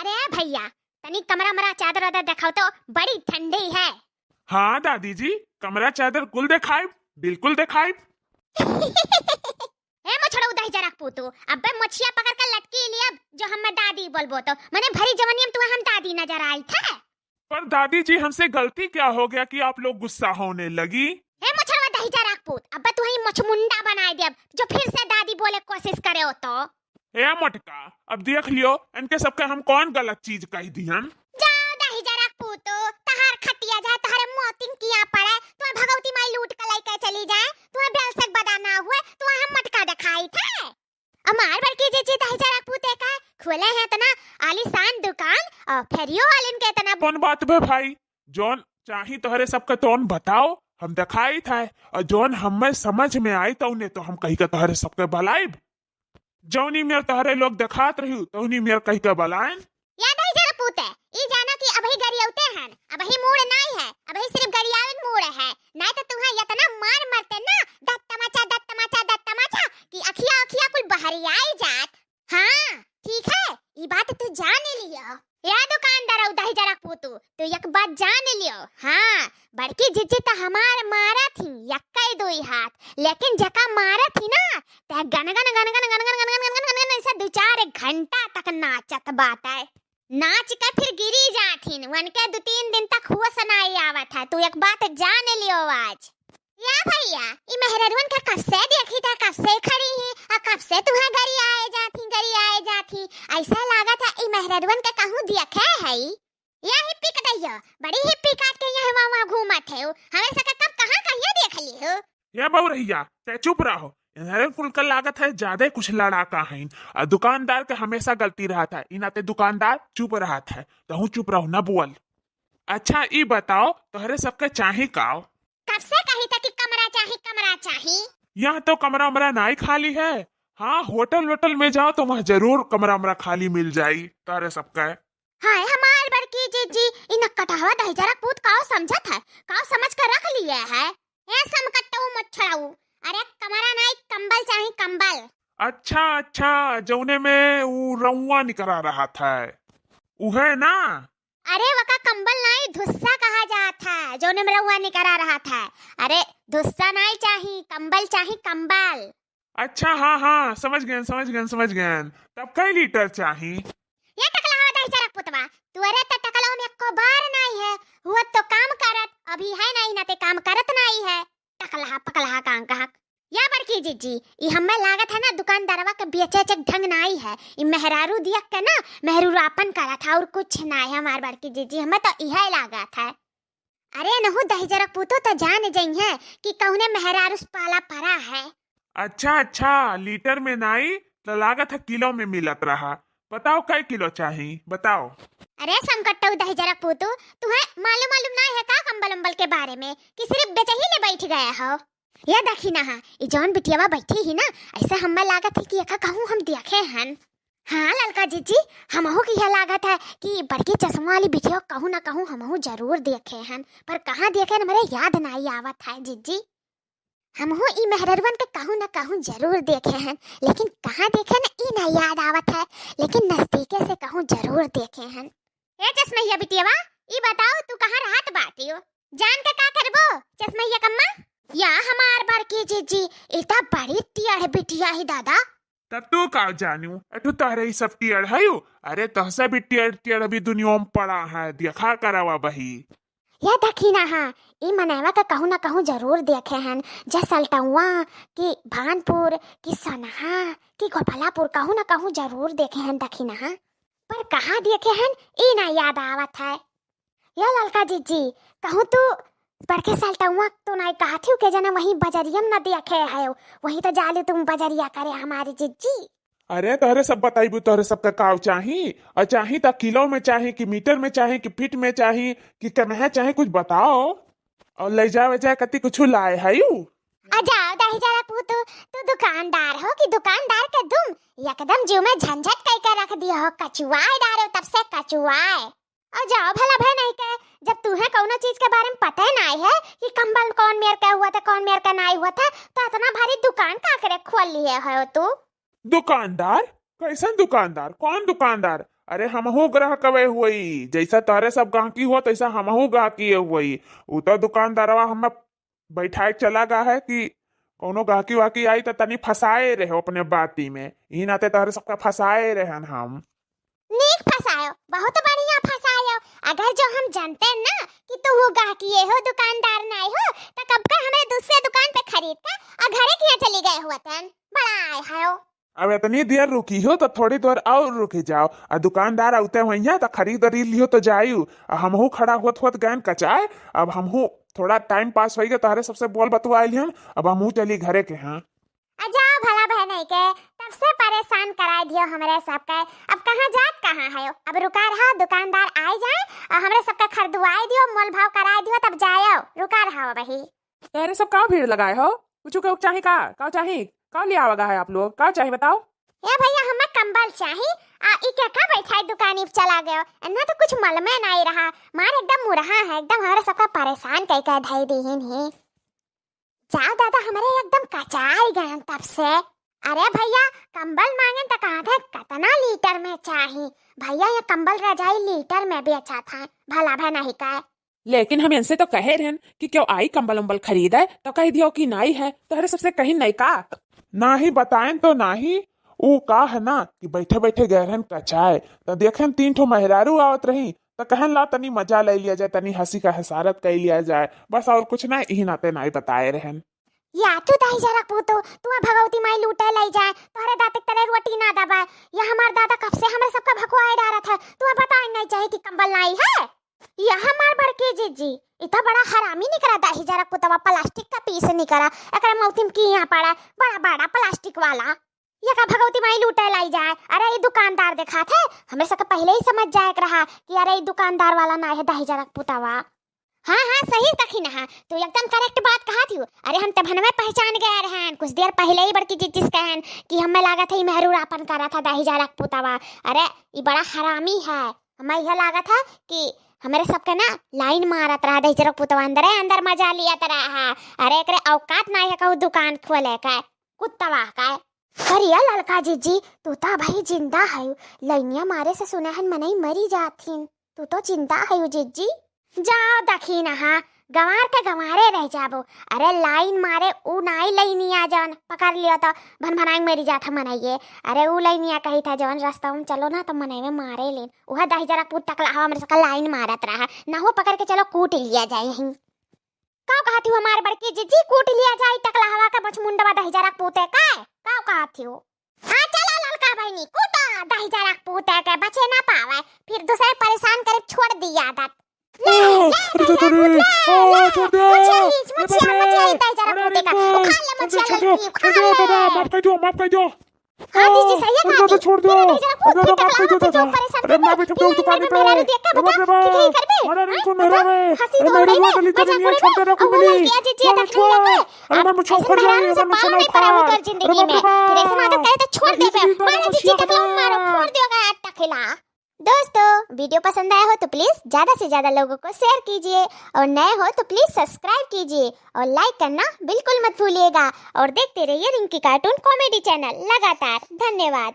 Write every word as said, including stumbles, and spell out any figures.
अरे भइया, तनी कमरा मरा चादर वादर देखाओ तो, बड़ी ठंडी है। हाँ दादी जी, कमरा चादर कुल देखाइब, बिल्कुल देखाइब। ए मोछड़ऊ दहिजरक पूतू, अब्बे मोछिया पकड़ के लटकी लिया, जो हम्मे दादी बोलबो तो, मने भरी जवनिया में तुहे हम दादी नजर आई थे। पर दादी जी, हमसे गलती क्या हो गया कि आप लोग गुस्सा होने लगी? हे मोछड़वा दहिजरक पूत, अब्बे तुहे मोछमुंडा बनाए देब, जो फिर से दादी बोले कोशिश करे हो तो। ए मोटका, अब देख लियो, इनके सबके हम कौन गलत चीज कह दिहन? जाओ दहिजरक पूतो, तहार खटिया जाए, तहारे मोतिन किया पड़े, तुहे भगवती माई लूट के लेके चली जाए, तुहे बेलसक बदा ना हुए, तुहे हम मोटका देखाई थे। हमार बड़की जीजी दहिजरक पूते का खोले हैं इतना आलीशान दुकान और फेरियो वालिन के इतना कौन बात बे भाई, जौन चाही तोहरे सबके तौन बताओ, हम देखाई था, और जौन हमें समझ में आई तौने तो हम कही के तोहरे सबके बलाइब। जौनी मेर तोहरे लोग देखात रही, तौनी मेर कहि के बलायन। या दहिजर पूते, ई जाना कि अबही गरियौते हन, अबही मूड़ नाई है, अबही सिर्फ गरियावन मूड़ है, नाई तो तुहे यतना मार मरते ना, दत तमाचा, दत तमाचा, दत तमाचा, कि अखिया, अखिया कुल बहरी आई जात। हाँ, ठीक है, ई बात तू जान लियो। या दुकानदार दहिजरक पूतू, तू एक बात जान लियो। हाँ, बड़की जिज्जी तो हमार मारत ही, यक्कई दुई हाथ, लेकिन जका मारत ही ना, ते गन गन गन गन गन गन गन गन गन गन गन ऐसे दो चार घंटा तक नाचत बाटे। नाच के फिर गिरी जाथिन, उनके दो तीन दिन तक होश नाई आवत है। तू एक बात जान लियो आज। या भइया, ई मेहररुअन के कब से देखी था, कब से खड़ी ही, आ कब से तुहे गरियाए जाथी, गरियाए जाथी। ऐसा लागत है ई मेहररुअन के कहूँ देखे है। या हिप्पी कटैया, बड़ी हिप्पी काट के यहाँ वहाँ वहाँ घूमत है हो। हमें सका कब कहाँ कहिया देख ली हो? या बउरहिया, ते चुप रहो। इन्हरे कुल का लागत है ज्यादा कुछ लड़ाका हैं। आ दुकानदार के हमेशा गलती रहत है, इनाते दुकानदार चुप रहत है। तहूँ चुप रहो, ना बोल। अच्छा, ई बताओ, तोहरे सबके चाही काव? कब से कही था कि कमरा चाही, कमरा चाही? यहाँ तो कमरा उमरा नाई खाली है। हाँ, होटल वोटल में जाओ तो वहाँ जरूर कमरा उमरा खाली मिल जाई तोहरे सबके। हाय हमार बड़की जीजी, इन कटहवा दहिजरक पूत काव समझत है, काव समझ के रख लिए है। ए समकट्टऊ मोछड़ऊ, अरे कमरा नाई, कंबल चाही, कंबल। अच्छा, अच्छा, जौने में ऊ रउआ निकरा रहत है, उहे ना? अरे वका कंबल नाई, धुस्सा कहा जात है, जौने में रउआ निकरा रहत है। अरे धुस्सा नाई चाही, कंबल चाही, कंबल। अच्छा, हाँ, हाँ, समझ गयन, समझ गयन, समझ गयन। तब कई लीटर चाही? ये टकलहवा दहिजरक पुतवा, तुअरे त टकलवा में एको बार नाई है, हुआ तो काम करत, अभी है नाई ना ते काम करत नाई है। टकलहा पकलहा कांग कहक। या बड़की जीजी, ई हम्मे लागत है ना दुकानदारवा के बेचे चेक ढंग नाई है, ई मेहरारू दियक के ना मेहरारूपन करत है और कुछ नाई है हमार बड़की जीजी, हम्मे तो इहे लागत है। अरे नहु दहिजरक पूतो त जान जइहे कि कौने मेहरारू से पाला परा है। अच्छा, अच्छा, लीटर में नाई, त लागत है किलो में मिलत रहा। बताओ कै किलो चाही, बताओ। अरे समकट्टऊ दहिजरक पूतो, तुहे मालूम मालूम नाई है का कंबल उम्बल के बारे में कि सिर्फ बेचही ले बैठ गया हो? या देखी ना हा, ई जौन बिटियावा बैठी ही ना, ऐसे हम्मे लागत है कि एका कहूँ हम देखे हन। हाँ ललका जीजी, हमहू की यह लागत है कि बड़की चश्मा वाली बिटिया कहूँ ना कहूँ हमहू जरूर देखे हन, पर कहाँ देखे हन हमरे याद नाई आवत है जीजी। हमहू ई मेहररुअन के कहूँ ना कहूँ जरूर देखे हन, लेकिन कहाँ देखे न ई ना याद आवत है, लेकिन नजदीके से कहूँ जरूर देखे हन। ए चश्मैया बिटियावा, ई बताओ तू कहाँ रहत बाटियो? जान के का करबो चश्मैया कम्मा? या हमार बड़की जीजी, ई त बड़ी टियड़ बिटिया ही दादा। तब तू का जानू, एठू तोहरे ई सब टियड़ हयू? अरे तोहसे भी टियड़ टियड़ अभी दुनिया में पड़ा है, देखा करावा बही। या देखी ना हा, ई मनैवा के कहूँ ना कहूँ जरूर देखे हन, जसलटौआ कि भानपुर कि सनहा कि गोपालापुर कहूँ ना कहूँ जरूर देखे हन, देखी ना हा। पर कहाँ देखे हन, ई ना याद आवत है। या ललका जीजी, कहूँ तू बड़के सलटौआ तो नाई कहत हूँ के जना वहीं बजरिया में न देखे है, वहीं तो जालू तुम बजरिया करे हमारी जीजी। अरे तोहरे सब बताइबू, तोहरे सबका काव चाही, और चाही त किलो में चाही कि मीटर में चाही कि फीट में चाही कि कमहे चाही, कुछ बताओ। और ले जावे जाए कति कुछ लाए है यू? आ जाओ दहिजरा पूतू, तू दुकानदार हो कि दुकानदार के दुम एकदम जीव में झंझट कई के रख दिया हो, कचुआए डारो तब से कचुआए। और जाओ भला भय नहीं के, जब तुहे कौनो चीज के बारे में पता ही नाई है कि कंबल कौन मेर के हुआ था, कौन मेर के नाई हुआ था, तो इतना भारी दुकान का करे खोल लिए हो तू? दुकानदार? कैसन दुकानदार? कौन दुकानदार? अरे हमहू ग्राहकवे हुई, जैसा तोहरे सब गाहकी हुआ तैसा हमहू गाहकी हुई। उ तो दुकानदारवा हमें बैठाए के चला गा है कि कौनो गाहकी वाहकी आई त तनी फंसाए रहो अपने बाती में, इही नाते तोहरे सबका फंसाए रहन हम। नीक फंसायो, बहुत बढ़िया फंसायो। अगर जो हम जानते ना कि तू गाहकी हो, दुकानदार नाई हो, त कब का हमरे दूसरे दुकान पे खरीद के आ घरे के यहाँ चली गए हुआ तन। बड़ा आए हो। अब इतनी देर रुकी हो तो थोड़ी देर और रुकी जाओ, आ दुकानदार आउते हुइया तो खरीद उरीद लियो तो जायू। आ हमहू खड़ा होत होत गयन कचाए। अब हमहू थोड़ा टाइम पास होइगे, तोहरे सबसे बोल बतुआइल हम, अब हमहू चली घरे के। हाँ, आ जाओ भला बहन के, तब से परेशान कराए दियो हमरे सबके। अब कहाँ जात कहाँ है? अब रुका रहा, दुकानदार आए जाए और हमरे सबके खरीदवाए दियो, मोल भाव कराए दियो, तब जायो। रुका रहा वही। अरे सब का भीड़ लगाए हो? कुछ के चाही का? का चाही? का ले आवा गा है आप लोग? का चाही बताओ? ए भैया, हमें कंबल चाही। आ ई के का बैठाई दुकानी पे चला गयो? इन्ना तो कुछ मलमे नहीं रहा। मार एकदम मुरहा है, एकदम हमरे सबका परेशान कई के धई दीहिन ही। जाओ दादा, हमरे एकदम कचाई गयन तब से। अरे भैया, कंबल मांगेन त कहा थे कितना लीटर में चाही। भैया, ये कंबल रजाई लीटर में बेचा था, भला भा नहीं का। लेकिन हम इनसे तो कहे रहन कि क्यों आई कंबल उम्बल खरीदे, तो कह दियो कि नाई है, तोहरे सबसे कहीं नहीं का। नाही बताएन तो नाही, ऊ का है ना कि बैठे बैठे गए रहन कचाए, तो देखेन तीन ठो मेहरारू आवत रही, तो कहन ला तनी मजा ले लिया जाए, तनी हंसी का हसारत कर लिया जाए, बस और कुछ ना, इही नाते नाई बताए रहन। या तू दहिजरक पूतो, तू भगवती माई लूटे ले जाए, तोहरे दांत के तले रोटी ना दबाए। या हमार दादा कब से हमरे सबका भखवाए डारत है, तू बताए नहीं चाहे कि कंबल नाई है। या हमार बड़की जिज्जी, इतना बड़ा हरामी निकरा दहिजरक पुतवा, प्लास्टिक का पीस निकरा, एकरे मौतिम की यहाँ पड़ा, बड़ा बड़ा प्लास्टिक वाला। या का भगवती माई लूटे लाई जाए। अरे ई दुकानदार देखात है, हमरे सबके पहले ही समझ जाए के रहा कि अरे ई दुकानदार वाला ना है दहिजरक पुतवा। हाँ, हाँ, सही दखिनहा, तू एकदम correct बात कहत हियो। अरे, हम तभनवे पहचान गए रहन, कुछ देर पहले ही बड़की जिज्जी से कहन कि हमें लागत है, ई मेहरुरापन करत है दहिजरक पुतवा। अरे, ई बड़ा हरामी है, हमें यह लागत है कि हमरे सबके ना line मारत रहा दहिजरक पुतवा, अंदरे अंदर मजा लियत रहा। अरे, एकरे औकात ना है कहूँ दुकान खोले का, कुत्तवा का। अरे या ललका जिज्जी, तू तो अबही जिंदा हयू। लइनिया मारे से सुना हन मनई मरी जात हिन। तू तो जिंदा हयू जिज्जी। जाओ दखिनहा, गंवार के गंवारे रह जाबो। अरे line मारे ऊ नाई लइनिया जौन पकड़ लियो तो भन भनाई मरी जात ह मनइये। अरे ऊ लइनिया कही था जौन रस्ता में चलो ना तो मनई में मारे लेन। उहे दहिजरक पूत टकला हवा हमरे सबका line मारत रहा। नहुआ पकड़ के चलो कूट लिया जाए यहीं। का कहत हियो हमार बड़की जिज्जी, कूट लिया जाई टकला हवा के बछ मुंडवा दहिजरक पूते का? का कहत हियो? हाँ, चला ललका बहिनी, कूटा दहिजरक पूते के, बचे ना पावे, फिर दूसरे परेशान करे, छोड़ दी आदत। ले, ओ, ले, अरे दहिजरक पूत, ले, ओ, ले, छोड़ दे। मुझे ही, अरे मुझे, बाप रे। मुझे ही दहिजरक अरे, पूते का। अरे, उखाड़ ले, छोड़ दे, मुझे छोड़ दे। ललकी, उखाड़ अरे दादा, ले। माफ कर दो, माफ कर दो। हाँ, ओ, जीजी, सही है अरे कहा दादा, थी। छोड़ दो। तेरे दहिजरक पूत अरे दादा, फिर माफ कर दो टकला होते दादा। जो परेशान अरे करता। माँ, बेटा, तू मेरी दुकान मेहरारू पे। देख के अरे बता, बाप रे बाप। कितनी करबे? अरे, अरे, हाँ? कौन मेहरारू है? हंसी अरे, तो मेहरारू उड़ाई, है, गली मजाक गली में उड़ाई। छोड़ दे, रखो और वो मिली। लड़किया जीजी छोड़, तकलीफ छोड़। है। अरे, मैं मुझे अरे, छोड़ मेहरारू रही, ऐसे मैं मारो छोड़, फाड़। अरे, छोड़ दे बे। बाप रे बाप। फिर ऐसे मादत करे तो छोड़ अरे, दे बे। जीजी, मारा दादा, जीजी, तकला मारो, फोड़ दियो गा टकला। दोस्तों, video पसंद आया हो तो please ज्यादा से ज्यादा लोगों को share कीजिए और नए हो तो please subscribe कीजिए और like करना बिल्कुल मत भूलिएगा और देखते रहिए रिंकी cartoon comedy channel लगातार। धन्यवाद।